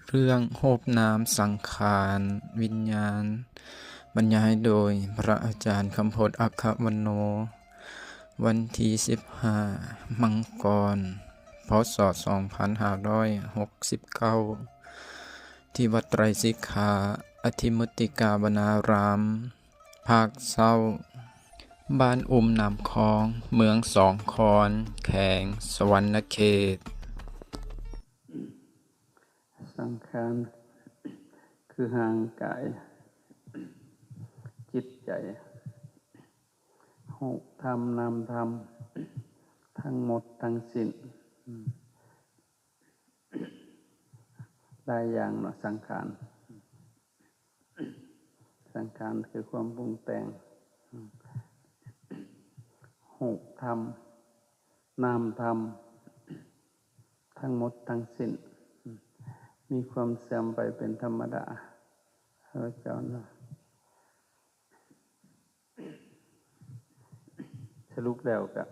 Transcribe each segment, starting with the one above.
ເລື່ອງຮູບນາມສັງຂານວິນຍານ ບັນຍາຍໂດຍພະອາຈານຄຳພົດ ອັກຂະວັນໂນ. ວັນທີສິບຫ້າ ມັງກອນ ພ.ສ. ສອງພັນຫ້າຮ້ອຍຫົກສິບເກົ້າ ທີ່ວັດໄຕຣສິກຂາ ອະທິມຸດຕິກາວະນາຣາມ ພາກເຊົ້າ ບ້ານອຸມນ້ຳຂອງ ເມືອງສອງຄອນ ແຂວງສະຫວັນນະເຂດ. ສັງຂານຄືຮ່າງກາຍ, ຈິດໃຈ, ຮູບທຳ, ນາມທຳ ທັງໝົດທັງສິ້ນ. ຫຼາຍຢ່າງເນາະ ສັງຂານ. ສັງຂານຄືຄວາມປຸງແຕ່ງ. ຮູບທຳ, ນາມທຳ ທັງໝົດທັງສິ້ນ ມີຄວາມເສື່ອມໄປເປັນທຳມະດາ. ເອີ ເຈົ້ານະ. ສະຫຼຸບແລ້ວກະ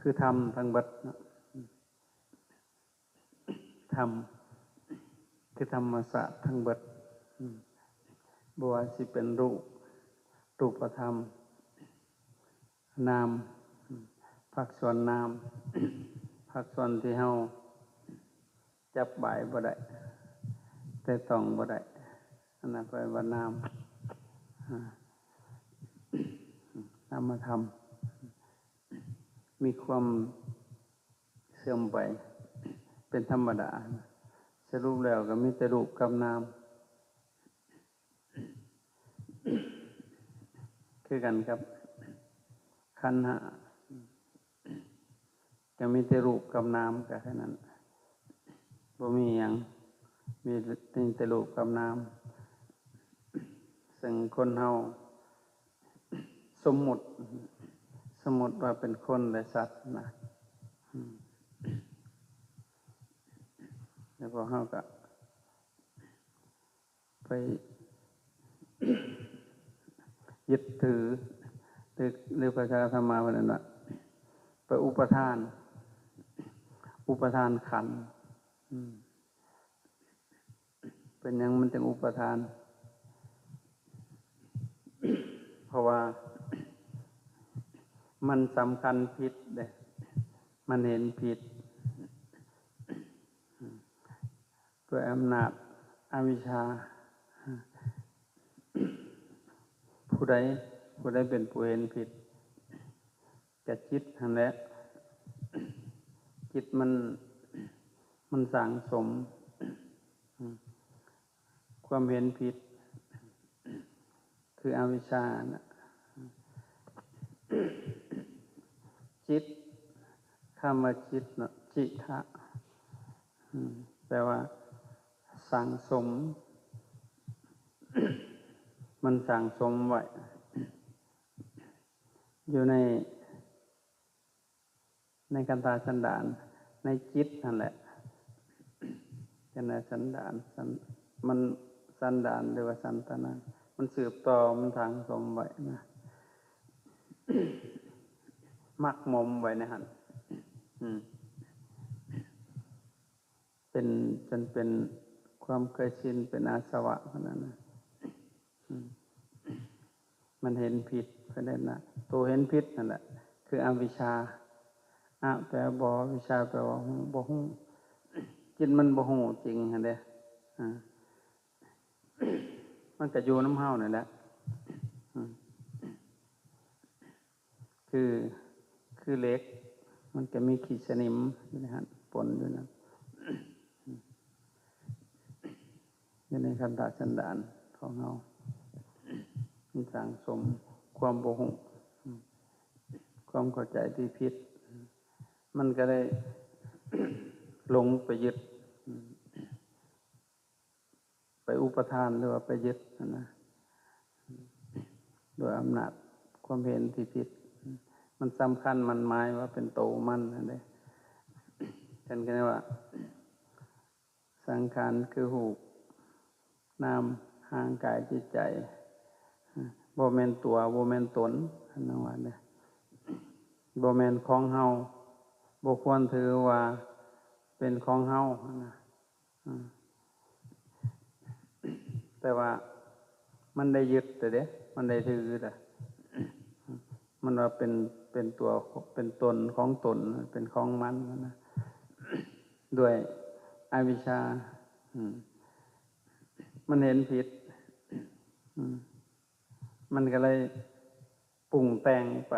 ຄືທຳທັງເບິດເນາະ. ທຳ ຄືທຳມະຊາດທັງເບິດ. ອືມ ບໍ່ວ່າຊິເປັນຮູບ, ຮູບປະທຳ, ນາມ, ພາກສ່ວນນາມ, ພາກສ່ວນທີ່ເຮົາຈັບບາຍບໍ່ໄດ້, ແຕະຕ້ອງບໍ່ໄດ້, ອັນນັ້ນເອີ້ນວ່ານາມ. ອາ ນາມມະທຳ ມີຄວາມເສື່ອມໄປເປັນທຳມະດາ. ສະຫຼຸບແລ້ວກໍມີແຕ່ຮູບກັບນາມ ຄືກັນກັບຂັນຫ້າ ກໍມີແຕ່ຮູບກັບນາມ ກໍແຄ່ນັ້ນ, ບໍ່ມີຫຍັງ, ມີ ມີແຕ່ຮູບກັບນາມ. ເຊິ່ງຄົນເຮົາ ສົມມຸດ, ສົມມຸດວ່າເປັນຄົນ ແລະ ສັດນະ. ອືມ ແລ້ວພວກເຮົາກໍໄປຍຶດຖື ຫຼື ຫຼືພາສາອາດຕະມາເພິ່ນເອີ້ນວ່າ ໄປອຸປະທານ, ອຸປະທານຂັນ. ອືມ ເປັນຫຍັງມັນຈຶ່ງອຸປະທານ? ເພາະວ່າມັນສຳຄັນຜິດເດ້, ມັນເຫັນຜິດ ດ້ວຍອຳນາດອະວິຊຊາ. ຜູ້ໃດ, ຜູ້ໃດເປັນຜູ້ເຫັນຜິດ? ກະຈິດຫັ້ນແຫຼະ, ຈິດມັນ, ມັນສັ່ງສົມຄວາມເຫັນຜິດ ຄືອະວິຊຊານະ. ຈິດ, ຄຳວ່າຈິດເນາະ, ຈິທະ ອືມ ແປວ່າສັ່ງສົມ, ມັນສັ່ງສົມໄວ້ ຢູ່ໃນ, ໃນຄັນທະສັນດານ, ໃນຈິດຫັ້ນແຫຼະ. ຄັນວ່າສັນດານ, ສັນ, ມັນສັນດານ ຫຼືວ່າສັນຕະນານ, ມັນສືບຕໍ່, ມັນສັ່ງສົມໄວ້ນະ, ໝັກໝົມໄວ້ໃນຫັ້ນ. ອືມ ເປັນ, ຈົນເປັນຄວາມເຄີຍຊິນ, ເປັນອາສະວະເທົ່ານັ້ນນະ. ອືມ ມັນເຫັນຜິດ, ເພິ່ນເອີ້ນວ່າ ໂຕເຫັນຜິດນັ້ນແຫຼະ ຄືອະວິຊຊາ. ອະ ແປວ່າບໍ່, ວິຊຊາ ແປວ່າຮູ້, ບໍ່ຮູ້. ຈິດມັນບໍ່ຮູ້ຈິງຫັ້ນເດ້. ອາ ມັນກະຢູ່ນຳເຮົານີ້ແຫຼະ. ອືມ ຄື, ຄືເຫຼັກ, ມັນກະມີຂີ້ສະໜິມຢູ່ໃນຫັ້ນ, ປົນຢູ່ນັ້ນ, ຢູ່ໃນຄັນທະສັນດານຂອງເຮົາ. ມັນສັ່ງສົມຄວາມບໍ່ຮູ້, ຄວາມເຂົ້າໃຈທີ່ຜິດ, ມັນກະໄດ້ຫຼົງໄປຍຶດ, ໄປອຸປະທານ ຫຼືວ່າໄປຍຶດຫັ້ນນະ, ໂດຍອຳນາດຄວາມເຫັນທີ່ຜິດ. ມັນສຳຄັນໝັ້ນໝາຍວ່າເປັນໂຕມັນຫັ້ນເດ້. ເຊັ່ນກັນວ່າ ສັງຂານຄືຮູບນາມ, ຮ່າງກາຍ, ຈິດໃຈ, ບໍ່ແມ່ນຕົວ, ບໍ່ແມ່ນຕົນ, ອັນນັ້ນວ່າເດ້, ບໍ່ແມ່ນຂອງເຮົາ, ບໍ່ຄວນຖືວ່າເປັນຂອງເຮົາຫັ້ນນະ. ແຕ່ວ່າມັນໄດ້ຍຶດແລ້ວເດ້ ມັນໄດ້ຖືແລ້ວ ມັນວ່າເປັນ ເປັນຕົວ ເປັນຕົນຂອງຕົນ ເປັນຂອງມັນນະ ດ້ວຍອະວິຊຊາ ອືມ ມັນເຫັນຜິດ ອືມ ມັນກໍເລີຍປຸງແຕ່ງໄປ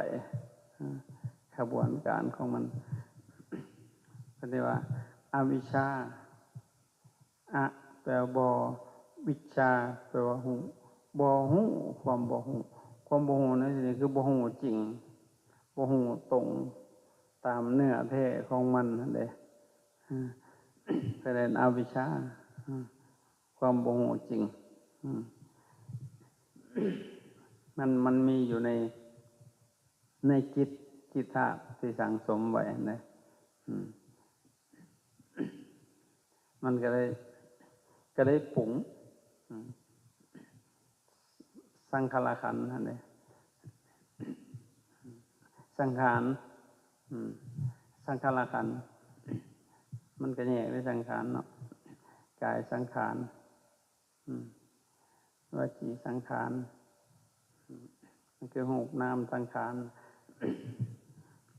ຂະບວນການຂອງມັນ ເພິ່ນເອີ້ນວ່າອະວິຊຊາ ອະ ແປວ່າບໍ່ ວິຊຊາ ແປວ່າຮູ້ ບໍ່ຮູ້ ຄວາມບໍ່ຮູ້ ຄວາມບໍ່ຮູ້ໃນທີ່ນີ້ຄືບໍ່ຮູ້ຈິງ ບໍ່ຮູ້ຕົງຕາມເນື້ອແທ້ຂອງມັນຫັ້ນເດ້ ເພິ່ນເອີ້ນອະວິຊຊາ ຄວາມບໍ່ຮູ້ຈິງ ອືມ ມັນ ມັນມີຢູ່ໃນ ໃນຈິດ ຈິດທາດທີ່ສັ່ງສົມໄວ້ຫັ້ນນະ ອືມ ມັນກໍເລີຍ ກໍເລີຍປຸງ ອືມ ສັງຂາລະຂັນຫັ້ນເດ້ ສັງຂານ ອືມ ສັງຂາລະຂັນ ມັນກໍແຍກເປັນສັງຂານເນາະ ກາຍສັງຂານ ອືມ ວະຈີສັງຂານ ອືມ ມັນຄືຮູບນາມສັງຂານ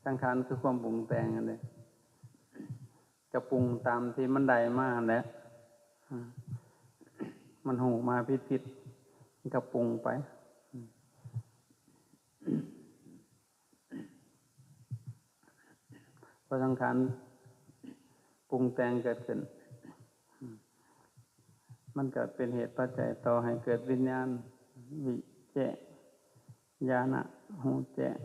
ສັງຂານຄືຄວາມປຸງແຕ່ງຫັ້ນເດ້ ກະປຸງຕາມທີ່ມັນໄດ້ມາຫັ້ນແຫຼະ ອືມ ມັນຮູ້ມາຜິດໆ ມັນກະປຸງໄປ ອືມ ເພາະສັງຂານປຸງແຕ່ງເກີດຂຶ້ນ ມັນກໍເປັນເຫດປັດໄຈຕໍ່ໃຫ້ເກີດວິນຍານ ວິແຈ້ງ ຍານະ ຮູ້ແຈ້ງ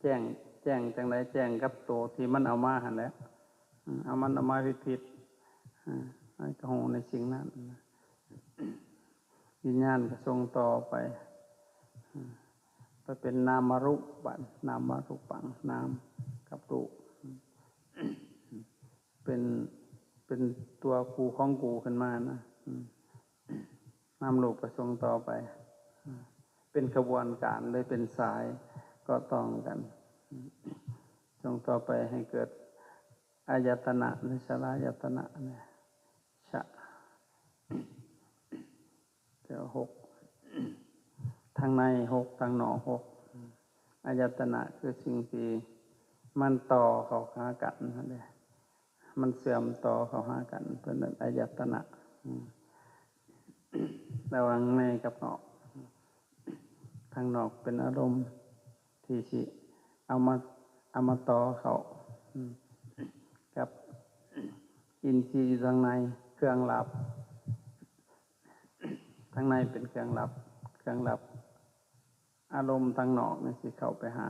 ແຈ້ງ ແຈ້ງຈັ່ງໃດ? ແຈ້ງກັບໂຕທີ່ມັນເອົາມາຫັ້ນແຫຼະ ເອົາ ມັນເອົາມາຜິດໆ ມັນກໍຮູ້ໃນສິ່ງນັ້ນ ວິນຍານກໍສົ່ງຕໍ່ໄປ ໄປເປັນນາມະຮູບ ບາດນາມະຮູປັງ ນາມກັບຮູບ ເປັນ ເປັນຕົວກູຂອງກູຂຶ້ນມານະ ນາມະຮູບກໍສົ່ງຕໍ່ໄປ ເປັນຂະບວນການ ຫຼື ເປັນສາຍເກາະຕ່ອງກັນ ສົ່ງຕໍ່ໄປໃຫ້ເກີດອາຍະຕະນະ ຫຼື ສະລາຍະຕະນະ ຊະ ແຕ່ວ່າຫົກ ທາງໃນຫົກ ທາງນອກຫົກ ອາຍະຕະນະຄືສິ່ງທີ່ມັນຕໍ່ເຂົ້າຫາກັນຫັ້ນເດ້ ມັນເຊື່ອມຕໍ່ເຂົ້າຫາກັນ ເພິ່ນເອີ້ນອາຍະຕະນະ ລະຫວ່າງໃນກັບນອກ ທາງນອກເປັນອາລົມທີ່ຊິເອົາມາ ເອົາມາຕໍ່ເຂົ້າ ກັບອິນຊີຢູ່ທາງໃນ ເຄື່ອງລັບ ທາງໃນເປັນເຄື່ອງລັບ ເຄື່ອງລັບ ອາລົມທາງນອກນີ້ຊິເຂົ້າໄປຫາ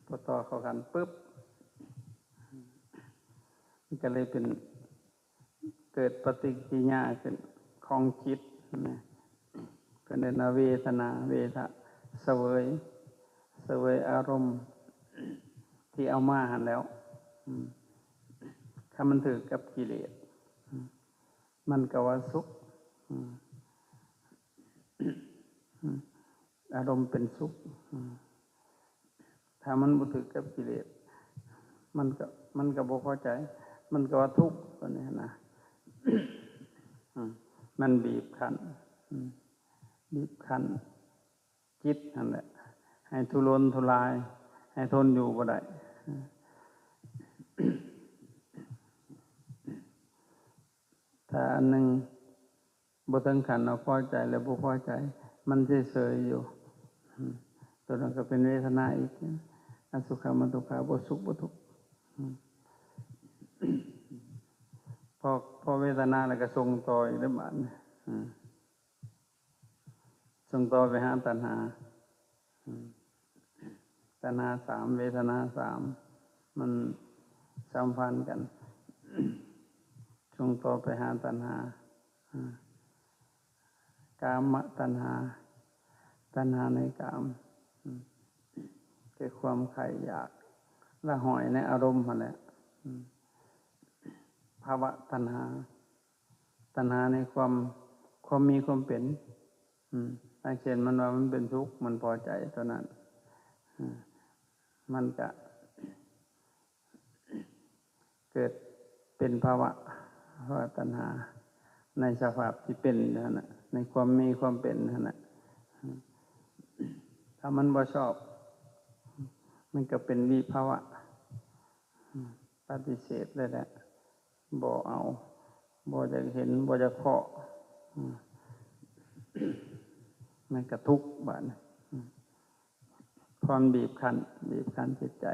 ພໍຕໍ່ເຂົ້າກັນປຶບ ມັນກໍເລີຍເປັນ ເກີດປະຕິກິລິຍາຂຶ້ນຂອງຈິດນະ ເພິ່ນເອີ້ນວ່າເວທະນາ ເວທະ ສະເຫວີຍ ສະເຫວີຍອາລົມທີ່ເອົາມາຫັ້ນແລ້ວ ອືມ ຖ້າມັນຖືກກັບກິເລດ ອືມ ມັນກໍວ່າສຸກ ອືມ ອືມ ອາລົມເປັນສຸກ ອືມ ຖ້າມັນບໍ່ຖືກກັບກິເລດ ມັນກໍ ມັນກໍບໍ່ພໍໃຈ ມັນກໍວ່າທຸກ ຕົວນີ້ນະ ອືມ ມັນບີບຄັ້ນ ອືມ ບີບຄັ້ນຈິດຫັ້ນແຫຼະ ໃຫ້ທຸລົນທຸລາຍ ໃຫ້ທົນຢູ່ບໍ່ໄດ້ ອືມ ຖ້າອັນໜຶ່ງບໍ່ເຖິງຂັ້ນວ່າພໍໃຈ ແລະ ບໍ່ພໍໃຈ ມັນເສີຍໆຢູ່ ອືມ ຕົວນັ້ນກໍເປັນເວທະນາອີກ ອະສຸຂະມັດທຸກຂະ ບໍ່ສຸກບໍ່ທຸກ ອືມ ພໍ ພໍເວທະນາແລ້ວກໍສົ່ງຕໍ່ອີກເດ້ບາດນີ້ ອືມ ສົ່ງຕໍ່ໄປຫາຕັນຫາ ອືມ ຕັນຫາສາມ ເວທະນາສາມ ມັນສຳພັນກັນ ສົ່ງຕໍ່ໄປຫາຕັນຫາ ອາ ກາມະຕັນຫາ ຕັນຫາໃນກາມ ອາ ແຕ່ຄວາມໃຄ່ຢາກລະຫອຍໃນອາລົມຫັ້ນແຫຼະ ອາ ພະວະຕັນຫາ ຕັນຫາໃນຄວາມ ຄວາມມີຄວາມເປັນ ອາ ຢ່າງເຊັ່ນ ມັນວ່າມັນເປັນສຸກ ມັນພໍໃຈຕົວນັ້ນ ອາ ມັນກະ ເກີດເປັນພາວະ ພາວະຕັນຫາ ໃນສະພາບທີ່ເປັນຢູ່ຫັ້ນນະ ໃນຄວາມມີຄວາມເປັນຫັ້ນນະ. ຖ້າມັນບໍ່ຊອບ ມັນກໍເປັນວິພາວະ ປະຕິເສດເລີຍແຫຼະ ບໍ່ເອົາ ບໍ່ຢາກເຫັນ ບໍ່ຢາກເພາະ ມັນກະທຸກບາດນີ້ ຄວາມບີບຄັ້ນ ບີບຄັ້ນຈິດໃຈ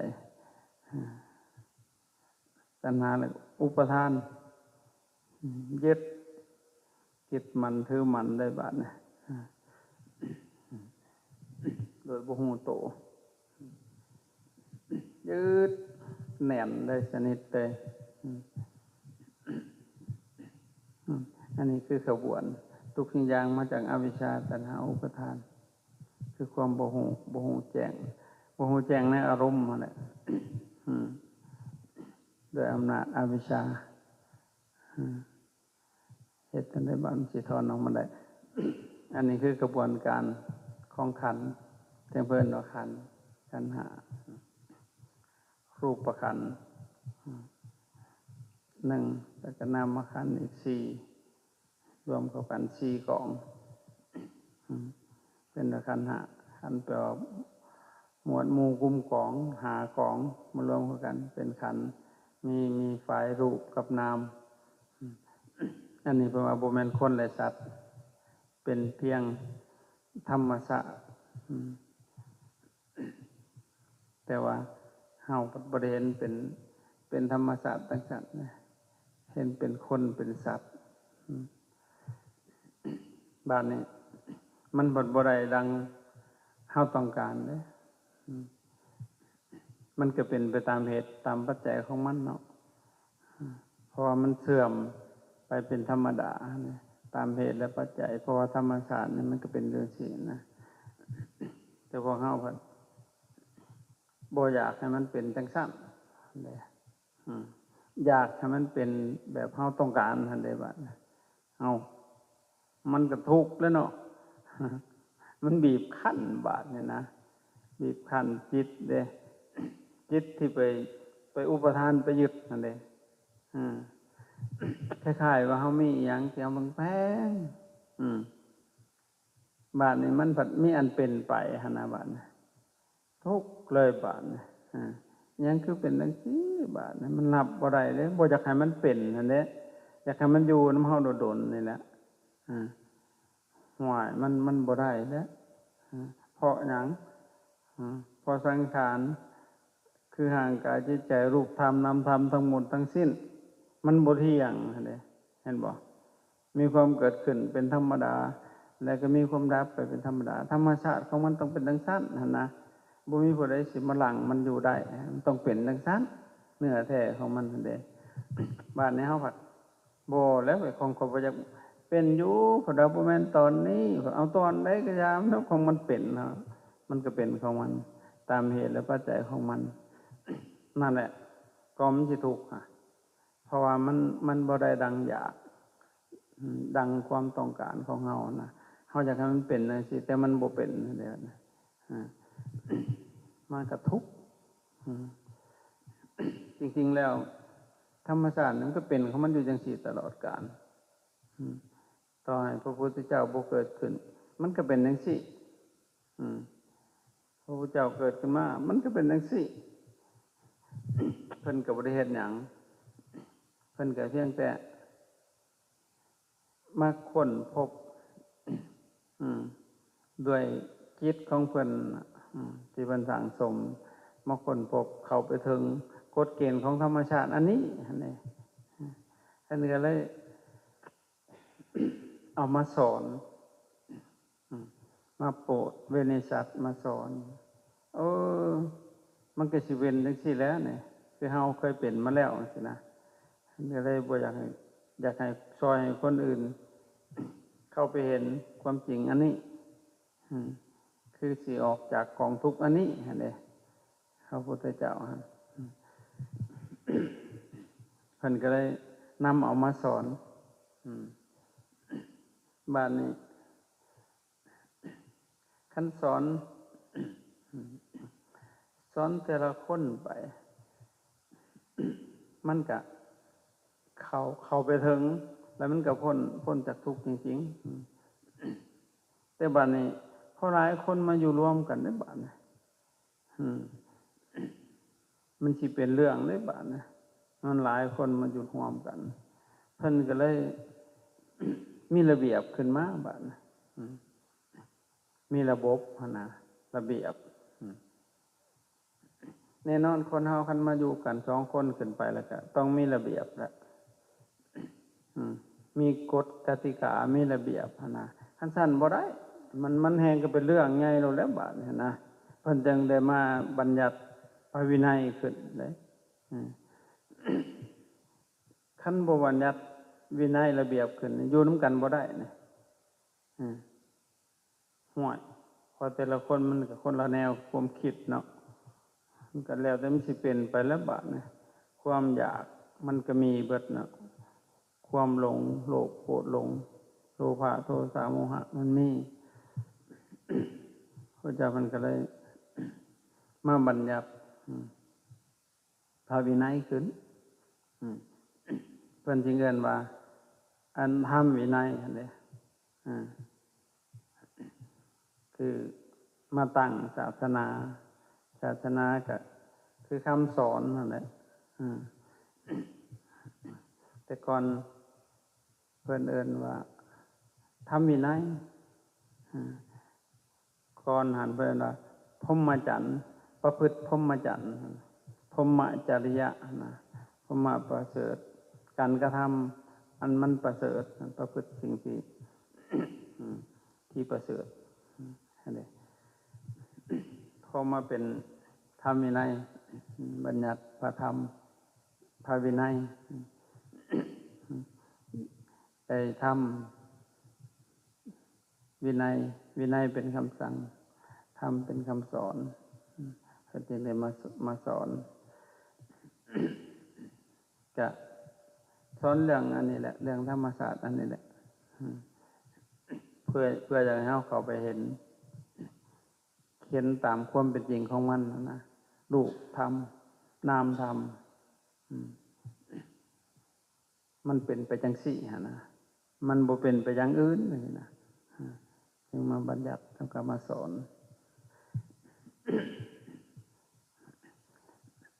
ຕັນຫາ ແລະ ອຸປະທານ ຍຶດ ຍຶດໝັ້ນຖືໝັ້ນໄດ້ບາດນີ້ ໂດຍບໍ່ຮູ້ໂຕ ຍຶດແໜ້ນໄດ້ສະໜິດເລີຍ. ອັນນີ້ຄືຂະບວນ ທຸກສິ່ງຢ່າງມາຈາກອະວິຊຊາ ຕັນຫາ ອຸປະທານ ຄືຄວາມບໍ່ຮູ້ ບໍ່ຮູ້ແຈ້ງ ບໍ່ຮູ້ແຈ້ງໃນອາລົມຫັ້ນແຫຼະ ດ້ວຍອຳນາດອະວິຊຊາ ເຮັດຈັ່ງໃດບາດມັນຊິຖອນອອກມາໄດ້. ອັນນີ້ຄືຂະບວນການຂອງຂັນ ເພິ່ນເອີ້ນວ່າຂັນ ຂັນຫ້າ ຮູບປະຂັນໜຶ່ງ ແລ້ວກໍນາມມະຂັນອີກສີ່ ລວມເຂົ້າກັນສີ່ກອງ ເປັນຂັນຫ້າ. ຂັນແປວ່າໝວດໝູ່ກຸ່ມກອງ ຫ້າກອງ ມາລວມເຂົ້າກັນເປັນຂັນ ມີ ມີຝ່າຍຮູບກັບນາມ. ອັນນີ້ເພິ່ນວ່າບໍ່ແມ່ນຄົນ ແລະ ສັດ ເປັນພຽງທຳມະຊາດ ແຕ່ວ່າເຮົາບໍ່ໄດ້ເຫັນເປັນ ເປັນທຳມະຊາດຈັ່ງຊັ້ນນະ ເຫັນເປັນຄົນເປັນສັດ. ບາດນີ້ມັນບໍ່ ບໍ່ໄດ້ດັ່ງເຮົາຕ້ອງການເດ້ ມັນກໍເປັນໄປຕາມເຫດຕາມປັດໄຈຂອງມັນເນາະ. ເພາະວ່າມັນເສື່ອມໄປເປັນທຳມະດາ ຕາມເຫດ ແລະ ປັດໄຈ ເພາະວ່າທຳມະຊາດນີ້ມັນກໍເປັນຈັ່ງຊີ້ນະ ແຕ່ພວກເຮົາພັດບໍ່ຢາກໃຫ້ມັນເປັນຈັ່ງຊັ້ນເດ້ ຢາກໃຫ້ມັນເປັນແບບເຮົາຕ້ອງການຫັ້ນເດ້. ບາດເຮົາ ມັນກໍທຸກແລ້ວເນາະ ມັນບີບຄັ້ນບາດນີ້ນະ ບີບຄັ້ນຈິດເດ້ ຈິດທີ່ໄປ ໄປອຸປະທານໄປຍຶດຫັ້ນເດ້ ອາ ຄ້າຍໆວ່າເຮົາມີອີ່ຫຍັງທີ່ເຮົາແພງໆ ອືມ ບາດນີ້ມັນພັດມີອັນເປັນໄປຫັ້ນນະ ບາດນີ້ ທຸກເລີຍບາດນີ້ ອາ ຫຍັງຄືເປັນຈັ່ງຊີ້ບາດນີ້ ມັນຮັບບໍ່ໄດ້ເດ້ ບໍ່ຢາກໃຫ້ມັນເປັນຫັ້ນເດ້ ຢາກໃຫ້ມັນຢູ່ນຳເຮົາດົນໆນີ້ແຫຼະ ອາ ຫ້ວຍ ມັນ ມັນບໍ່ໄດ້ແລ້ວ ອາ ເພາະຫຍັງ ອາ ເພາະສັງຂານ ຄືຮ່າງກາຍ ຈິດໃຈ ຮູບທຳ ນາມທຳ ທັງໝົດທັງສິ້ນ ມັນບໍ່ທ່ຽງຫັ້ນເດ້ ເຫັນບໍ່? ມີຄວາມເກີດຂຶ້ນເປັນທຳມະດາ ແລ້ວກໍມີຄວາມດັບໄປເປັນທຳມະດາ ທຳມະຊາດຂອງມັນຕ້ອງເປັນຈັ່ງຊັ້ນຫັ້ນນະ ບໍ່ມີຜູ້ໃດຊິມາລ້າງມັນຢູ່ໄດ້ ມັນຕ້ອງເປັນຈັ່ງຊັ້ນ ເນື້ອແທ້ຂອງມັນຫັ້ນເດ້. ບາດນີ້ເຮົາພັດ ບໍ່ແລ້ວ ຂອງຂ້ອຍບໍ່ຢາກເປັນຢູ່ ເພາະວ່າບໍ່ແມ່ນຕອນນີ້ ເອົາຕອນໃດກໍຢ່າ ມັນຂອງມັນເປັນເນາະ ມັນກໍເປັນຂອງມັນຕາມເຫດ ແລະ ປັດໄຈຂອງມັນ ນັ້ນແຫຼະ ກໍມັນຊິທຸກ ເພາະວ່າມັນ ມັນບໍ່ໄດ້ດັ່ງຢາກ ອາ ດັ່ງຄວາມຕ້ອງການຂອງເຮົານະ ເຮົາຢາກໃຫ້ມັນເປັນຈັ່ງຊີ້ ແຕ່ມັນບໍ່ເປັນເດ້ ອາ ມັນກໍທຸກ ອາ ຈິງໆແລ້ວ ທຳມະຊາດມັນກໍເປັນຂອງມັນຢູ່ຈັ່ງຊີ້ຕະຫຼອດການ ອາ ຕໍ່ໃຫ້ພະພຸດທະເຈົ້າບໍ່ເກີດຂຶ້ນ ມັນກໍເປັນຈັ່ງຊີ້ ອາ ພະພຸດທະເຈົ້າເກີດຂຶ້ນມາ ມັນກໍເປັນຈັ່ງຊີ້ ເພິ່ນກໍບໍ່ໄດ້ເຮັດຫຍັງ ເພິ່ນກໍພຽງແຕ່ມາຄົ້ນພົບ ອາ ດ້ວຍຈິດຂອງເພິ່ນ ອາ ທີ່ເພິ່ນສ້າງສົມ ມາຄົ້ນພົບເຂົ້າໄປເຖິງກົດເກນຂອງທຳມະຊາດອັນນີ້ຫັ້ນເດ້ ເພິ່ນກໍເລີຍ ເອົາມາສອນ ອາ ມາໂປດເວເນຊັດ ມາສອນ ເອີ ມັນກໍຊິເປັນຈັ່ງຊີ້ແຫຼະນີ້ ຄືເຮົາເຄີຍເປັນມາແລ້ວຈັ່ງຊີ້ນະ ກໍເລີຍບໍ່ຢາກໃຫ້ ຢາກໃຫ້ຊ່ອຍໃຫ້ຄົນອື່ນເຂົ້າໄປເຫັນຄວາມຈິງອັນນີ້ ອາ ຄືຊິອອກຈາກກອງທຸກອັນນີ້ຫັ້ນເດ້. ພະພຸດທະເຈົ້າຫັ້ນ ເພິ່ນກໍເລີຍນຳເອົາມາສອນ ອາ ບາດນີ້ ຄັນສອນ ສອນແຕ່ລະຄົນໄປ ມັນກະເຂົ້າ ເຂົ້າໄປເຖິງ ແລ້ວມັນກະພົ້ນ ພົ້ນຈາກທຸກຈິງໆ. ອືມ ແຕ່ບາດນີ້ ພໍຫຼາຍຄົນມາຢູ່ລວມກັນເດ້ບາດນີ້ ອືມ ມັນຊິເປັນເລື່ອງເດ້ບາດນີ້ ມັນຫຼາຍຄົນມາຢູ່ຮ່ວມກັນ ເພິ່ນກໍເລີຍ ມີລະບຽບຂຶ້ນມາບາດນີ້ ອືມ ມີລະບົບຫັ້ນນະ ລະບຽບ ອືມ ແນ່ນອນ ຄົນເຮົາຄັນມາຢູ່ກັນສອງຄົນຂຶ້ນໄປ ແລ້ວກະຕ້ອງມີລະບຽບແຫຼະ ອືມ ມີກົດກະຕິກາ ມີລະບຽບຫັ້ນນະ ຄັນຊັ້ນບໍ່ໄດ້ ມັນ ມັນແຮ່ງກໍເປັນເລື່ອງໃຫຍ່ໂລດແລ້ວບາດນີ້ຫັ້ນນະ ເພິ່ນຈຶ່ງໄດ້ມາບັນຍັດພະວິໄນຂຶ້ນເດ້ ອືມ ຄັນບໍ່ບັນຍັດວິໄນລະບຽບຂຶ້ນ ຢູ່ນຳກັນບໍ່ໄດ້ນີ້ ອືມ ຫ້ວຍ ເພາະແຕ່ລະຄົນມັນກໍຄົນລະແນວຄວາມຄິດເນາະ ມັນກໍແລ້ວແຕ່ມັນຊິເປັນໄປແລ້ວບາດນີ້ ຄວາມຢາກມັນກໍມີເບິດເນາະ ຄວາມຫຼົງ ໂລບ ໂກດ ຫຼົງ ໂລພະ ໂທສະ ໂມຫະ ມັນມີ ພະເຈົ້າເພິ່ນກໍເລີຍມາບັນຍັດ ອືມ ພະວິໄນຂຶ້ນ ອືມ ເພິ່ນຈຶ່ງເອີ້ນວ່າ ອັນທຳວິໄນຫັ້ນເດ້ ອາ ຄືມາຕັ້ງສາສະໜາ ສາສະໜາກະຄືຄຳສອນຫັ້ນແຫຼະ ອາ ແຕ່ກ່ອນ ເພິ່ນເອີ້ນວ່າທຳວິໄນ ອາ ກ່ອນຫັ້ນເພິ່ນວ່າພົມມະຈັນ ປະພຶດພົມມະຈັນ ພົມມະຈະລິຍະນະ ພົມມະປະເສີດ ການກະທຳອັນມັນປະເສີດ ປະພຶດສິ່ງທີ່ ທີ່ປະເສີດ ອັນນີ້ ພໍມາເປັນທຳວິໄນ ບັນຍັດພະທຳ ພະວິໄນ ໄດ້ທຳວິໄນ ວິໄນເປັນຄຳສັ່ງ ທຳເປັນຄຳສອນ ເພິ່ນຈຶ່ງໄດ້ມາ ມາສອນ ກະສອນເລື່ອງອັນນີ້ແຫຼະ ເລື່ອງທຳມະຊາດອັນນີ້ແຫຼະ ເພື່ອ ເພື່ອຢາກໃຫ້ເຮົາເຂົ້າໄປເຫັນ ເຫັນຕາມຄວາມເປັນຈິງຂອງມັນຫັ້ນນະ ຮູບທຳ ນາມທຳ ອືມ ມັນເປັນໄປຈັ່ງຊີ້ຫັ້ນນະ ມັນບໍ່ເປັນໄປຢ່າງອື່ນຈັ່ງຊີ້ນະ ອາ ຈຶ່ງມາບັນຍັດ ແລ້ວກໍມາສອນ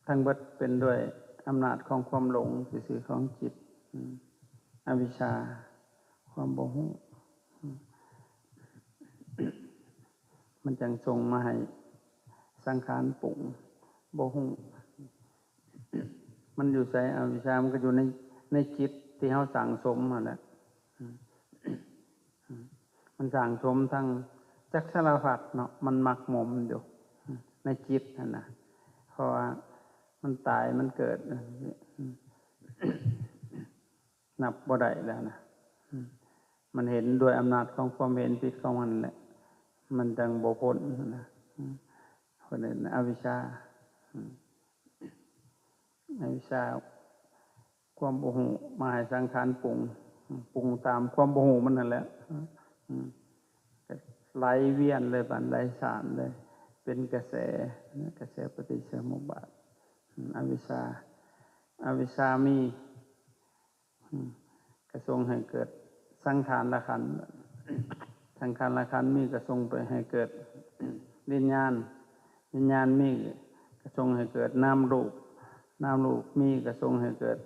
ທັງເບິດເປັນດ້ວຍອຳນາດຂອງຄວາມຫຼົງຊື່ໆຂອງຈິດ ອາ ອະວິຊຊາ ຄວາມບໍ່ຮູ້ ມັນຈັ່ງສົ່ງມາໃຫ້ສັງຂານປຸງ ບໍ່ຮູ້ ມັນຢູ່ໃສ? ອະວິຊຊາມັນກໍຢູ່ໃນ ໃນຈິດທີ່ເຮົາສັ່ງສົມຫັ້ນແຫຼະ ມັນສັ່ງສົມທັງຈັກສາລະພັດເນາະ ມັນໝັກໝົມຢູ່ໃນຈິດຫັ້ນນະ ເພາະວ່າມັນຕາຍ ມັນເກີດ ນັບບໍ່ໄດ້ແລ້ວນະ ມັນເຫັນດ້ວຍອຳນາດຂອງຄວາມເຫັນຜິດຂອງມັນແຫຼະ ມັນຈັ່ງບໍ່ພົ້ນນະ ເພິ່ນເອີ້ນອະວິຊຊາ ອາ ອະວິຊຊາ ຄວາມບໍ່ຮູ້ມາໃຫ້ສັງຂານປຸງ ປຸງຕາມຄວາມບໍ່ຮູ້ມັນນັ້ນແຫຼະ ອາ ກໍໄຫຼວຽນເລີຍ ບາດໄຫຼສານເລີຍ ເປັນກະແສ ກະແສປະຕິສະມຸບບາດ ອາ ອະວິຊຊາ ອະວິຊຊາມີ ອາ ກະສົ່ງໃຫ້ເກີດສັງຂານລະຂັນ ສັງຂານລະຂັນມີກະສົ່ງໄປໃຫ້ເກີດວິນຍານ ວິນຍານມີກະສົ່ງໃຫ້ເກີດນາມຮູບ ນາມຮູບມີກະສົ່ງໃຫ້ເກີດ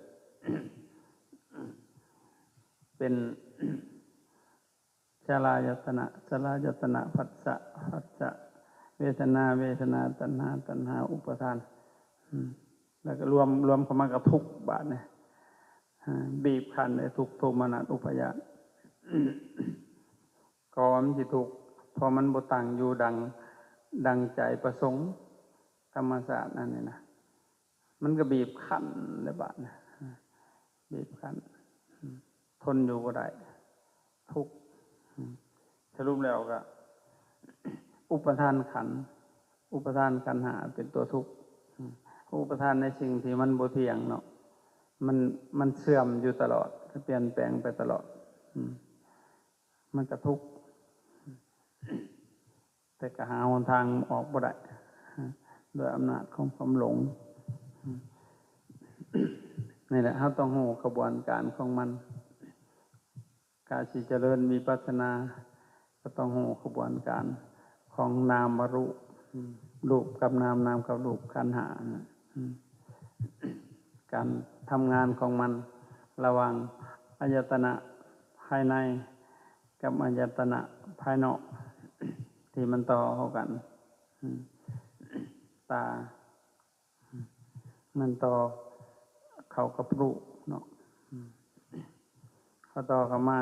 ເປັນ ສະລາຍະຕະນະ ສະລາຍະຕະນະ ພັດສະ ພັດສະເວທະນາ ເວທະນາຕັນຫາ ຕັນຫາອຸປາທານ ອາ ແລ້ວກໍລວມ ລວມເຂົ້າມາກໍທຸກບາດນີ້ ອາ ບີບຄັ້ນເລີຍ ທຸກໂທມະນັດອຸປາຍາດ ກໍວ່າມັນຊິທຸກ ເພາະມັນບໍ່ຕັ້ງຢູ່ດັ່ງ ດັ່ງໃຈປະສົງ ທຳມະຊາດອັນນີ້ນະ ມັນກໍບີບຄັ້ນແລ້ວບາດນີ້ ອາ ບີບຄັ້ນ ອາ ທົນຢູ່ບໍ່ໄດ້ ທຸກ ອາ ສະຫຼຸບແລ້ວກໍອຸປາທານຂັນ ອຸປາທານຂັນຫ້າເປັນຕົວທຸກ ອາ ອຸປາທານໃນສິ່ງທີ່ມັນບໍ່ທ່ຽງເນາະ ມັນ ມັນເສື່ອມຢູ່ຕະຫຼອດ ປ່ຽນແປງໄປຕະຫຼອດ ອາ ມັນກໍທຸກ ແຕ່ກໍຫາຫົນທາງອອກບໍ່ໄດ້ ດ້ວຍອຳນາດຂອງຄວາມຫຼົງ. ນີ້ແຫຼະ ເຮົາຕ້ອງຮູ້ຂະບວນການຂອງມັນ. ການຊິຈະເລີນວິປັດສະນາ ກໍຕ້ອງຮູ້ຂະບວນການຂອງນາມະຮູບ, ຮູບກັບນາມ, ນາມກັບຮູບ, ຂັນຫ້ານະ, ການທຳງານຂອງມັນລະຫວ່າງອາຍະຕະນະພາຍໃນກັບອາຍະຕະນະພາຍນອກ ທີ່ມັນຕໍ່ເຂົ້າກັນ, ຕາ ມັນຕໍ່ເຂົ້າກັບຮູບເນາະ, ພໍຕໍ່ເຂົ້າມາ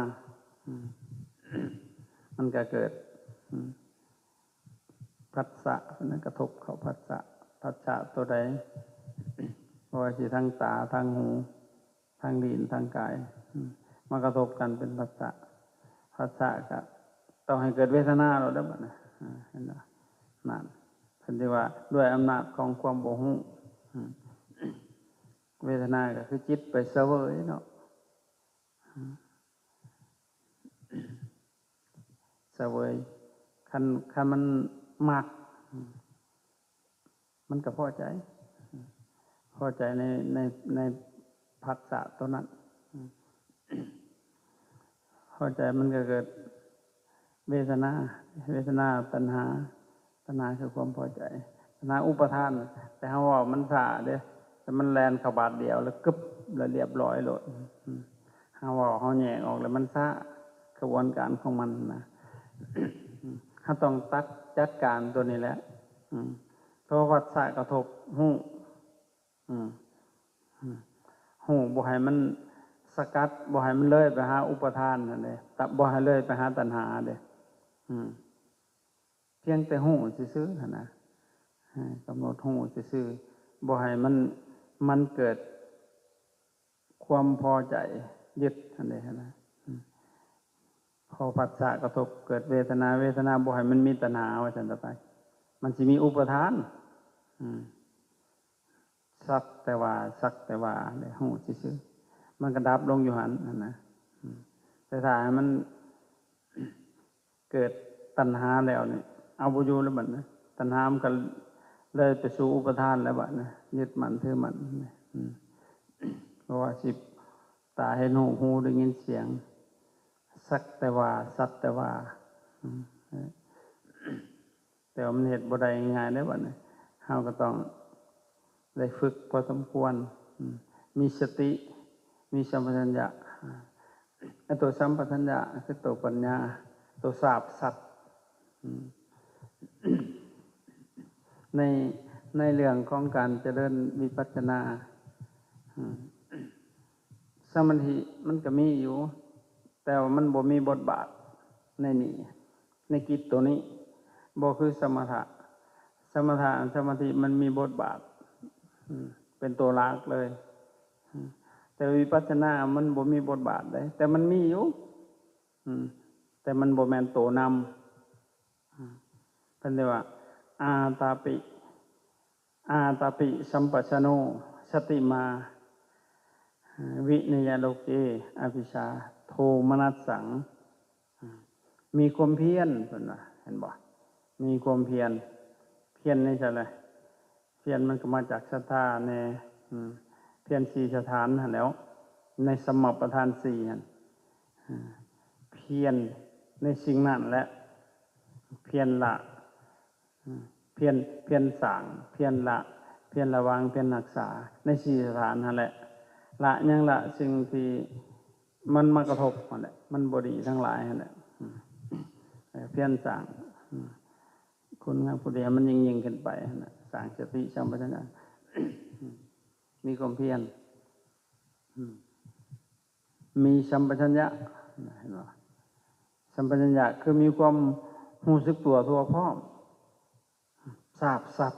ມັນກໍເກີດ ພັດສະ ມັນກະທົບເຂົ້າພັດສະ, ພັດສະໂຕໃດ ບໍ່ວ່າຊິທາງຕາ, ທາງຫູ, ທາງລີ້ນ, ທາງກາຍ ມາກະທົບກັນເປັນພັດສະ, ພັດສະກະຕ້ອງໃຫ້ເກີດເວທະນາໂລດເດ້ບັດນີ້ ເຫັນບໍ່? ນັ້ນ ເພິ່ນຈຶ່ງວ່າດ້ວຍອຳນາດຂອງຄວາມບໍ່ຮູ້, ເວທະນາກໍຄືຈິດໄປສະເຫວີຍເນາະ, ສະເຫວີຍ ຄັນ ຄັນມັນມັກ ມັນກໍພໍໃຈ, ພໍໃຈໃນ ໃນ ໃນພັດສະໂຕນັ້ນ, ພໍໃຈມັນກໍເກີດເວທະນາ, ເວທະນາຕັນຫາ, ຕັນຫາຄືຄວາມພໍໃຈ, ຕັນຫາອຸປະທານ. ແຕ່ເຮົາເວົ້າມັນຊ້າເດ້, ແຕ່ມັນແລ່ນເຂົ້າບາດດຽວແລ້ວກຶບ ແລ້ວລຽບຮ້ອຍໂລດ. ເຮົາເວົ້າ ເຮົາແຍກອອກແລ້ວມັນຊ້າ, ຂະບວນການຂອງມັນນະ. ເຮົາຕ້ອງຕັດ ຈັດການໂຕນີ້ແຫຼະ, ເພາະວ່າພັດສະກະທົບຮູ້, ຮູ້ບໍ່ໃຫ້ມັນສະກັດ, ບໍ່ໃຫ້ມັນເລີຍໄປຫາອຸປະທານຫັ້ນເດ້, ບໍ່ໃຫ້ເລີຍໄປຫາຕັນຫາເດ້. ພຽງແຕ່ຮູ້ຊື່ໆຫັ້ນນະ, ກຳນົດຮູ້ຊື່ໆ, ບໍ່ໃຫ້ມັນ ມັນເກີດຄວາມພໍໃຈຍຶດຫັ້ນເດ້ຫັ້ນນະ. ພໍພັດສະກະທົບເກີດເວທະນາ, ເວທະນາບໍ່ໃຫ້ມັນມີຕັນຫາ ວ່າຊັ້ນຕໍ່ໄປ, ມັນຊິມີອຸປະທານ. ສັກແຕ່ວ່າ ສັກແຕ່ວ່າໄດ້ຮູ້ຊື່ໆ, ມັນກໍດັບລົງຢູ່ຫັ້ນຫັ້ນນະ. ແຕ່ຖ້າໃຫ້ມັນເກີດຕັນຫາແລ້ວນີ້ ເອົາບໍ່ຢູ່ແລ້ວບັດນີ້, ຕັນຫາມັນກໍເລີຍໄປສູ່ອຸປະທານແລ້ວບັດນີ້, ຍຶດໝັ້ນຖືໝັ້ນ. ບໍ່ວ່າຊິຕາເຫັນຮູບ, ຫູໄດ້ຍິນສຽງ, ສັກແຕ່ວ່າ ສັກແຕ່ວ່າ ແຕ່ວ່າມັນເຮັດບໍ່ໄດ້ງ່າຍເດ້ບັດນີ້, ເຮົາກໍຕ້ອງໄດ້ຝຶກພໍສົມຄວນ, ມີສະຕິ ມີສຳປະຊັນຍະ. ແລະ ຕົວສຳປະຊັນຍະຄືຕົວປັນຍາ, ຕົວຊາບສັດ. ໃນ ໃນເລື່ອງຂອງການຈະເລີນວິປັດສະນາ, ສະມາທິມັນກໍມີຢູ່, ແຕ່ວ່າມັນບໍ່ມີບົດບາດໃນນີ້. ໃນກິດໂຕນີ້ ບໍ່ຄືສະມະຖະ. ສະມະຖະ ສະມາທິມັນມີບົດບາດ ເປັນຕົວຫຼັກເລີຍ, ແຕ່ວິປັດສະນາມັນບໍ່ມີບົດບາດເດ້, ແຕ່ມັນມີຢູ່ ແຕ່ມັນບໍ່ແມ່ນໂຕນຳ. ເພິ່ນເອີ້ນວ່າ ອາຕາປິ ອາຕາປິສຳປັດຊະໂນ ສະຕິມາ ວິເນຍະໂລເກ ອະວິຊາ ໂທມະນັດສັງ. ມີຄວາມພຽນ ເພິ່ນວ່າ ເຫັນບໍ່? ມີຄວາມພຽນ, ພຽນໃນໃສລະ? ພຽນມັນກໍມາຈາກສັດທາແດ່, ພຽນສີ່ສະຖານຫັ້ນແຫຼ້ວ, ໃນສຳມະປະທານສີ່ຫັ້ນ, ພຽນໃນສິ່ງນັ້ນ ແລະ ພຽນລະ ພຽນ ພຽນສ້າງ, ພຽນລະ, ພຽນລະວັງ, ພຽນຮັກສາ ໃນສີ່ສະຖານຫັ້ນແຫຼະ. ລະຫຍັງ? ລະສິ່ງທີ່ມັນມາກະທົບຫັ້ນແຫຼະ, ມັນບໍ່ດີທັງຫຼາຍຫັ້ນແຫຼະ. ເອີ ພຽນສ້າງ ຄຸນງາມຜູ້ດີໃຫ້ມັນຍິ່ງໆຂຶ້ນໄປຫັ້ນນະ, ສ້າງສະຕິສຳປະຊັນຍະ, ມີຄວາມພຽນ ມີສຳປະຊັນຍະ, ເຫັນບໍ່? ສຳປະຊັນຍະຄືມີຄວາມຮູ້ສຶກຕົວທົ່ວພ້ອມ, ຊາບຊັດ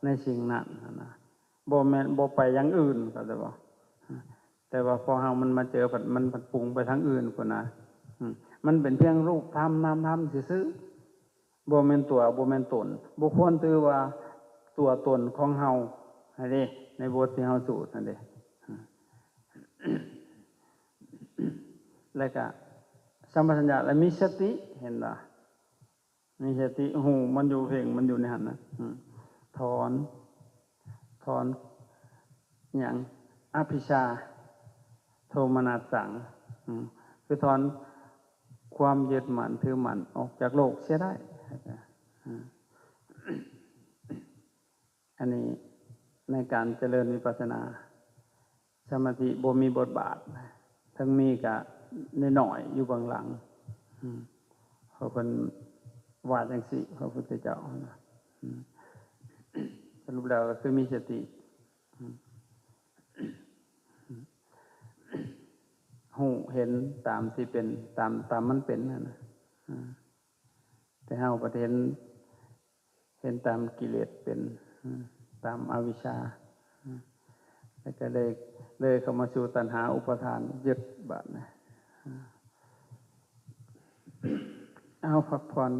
ໃນສິ່ງນັ້ນຫັ້ນນະ, ບໍ່ແມ່ນ ບໍ່ໄປຢ່າງອື່ນ, ເຂົ້າໃຈບໍ່? ແຕ່ວ່າພໍເຮົາມັນມາເຈີ ມັນພັດປຸງໄປທາງອື່ນພຸ້ນນະ. ມັນເປັນພຽງຮູບທຳນາມທຳຊື່ໆ, ບໍ່ແມ່ນຕົວ ບໍ່ແມ່ນຕົນ, ບໍ່ຄວນຖືວ່າຕົວຕົນຂອງເຮົາຫັ້ນເດ້, ໃນບົດທີ່ເຮົາສູດຫັ້ນເດ້. ແລ້ວກະສຳປະຊັນຍະ ແລະມີສະຕິ, ເຫັນບໍ່? ມີສະຕິຮູ້ມັນຢູ່, ເພງມັນຢູ່ໃນຫັ້ນນະ, ຖອນ ຖອນຫຍັງ? ອະພິຊາ ໂທມະນັດສັງ ອືມ ຄືຖອນຄວາມຍຶດໝັ້ນຖືໝັ້ນອອກຈາກໂລກເສຍໄດ້. ອາ ອັນນີ້ໃນການຈະເລີນວິປັດສະນາ ສະມາທິບໍ່ມີບົດບາດ, ເຖິງມີກະນ້ອຍໆ ຢູ່ເບື້ອງຫຼັງ. ອືມ ເພາະເພິ່ນວ່າຈັ່ງຊີ້ ພະພຸດທະເຈົ້ານະ. ອືມ ສະຫຼຸບແລ້ວກໍຄືມີສະຕິ ອືມ ຮູ້ເຫັນຕາມທີ່ເປັນ ຕາມ ຕາມມັນເປັນຫັ້ນນະ. ອືມ ແຕ່ເຮົາບັດເຫັນ ເຫັນຕາມກິເລດເປັນ ອືມ ຕາມອະວິຊຊາ ອືມ ແລ້ວກໍເລີຍ ເລີຍເຂົ້າມາສູ່ຕັນຫາອຸປາທານຍຶດບາດນີ້. ເອົາ ພັກຜ່ອນ.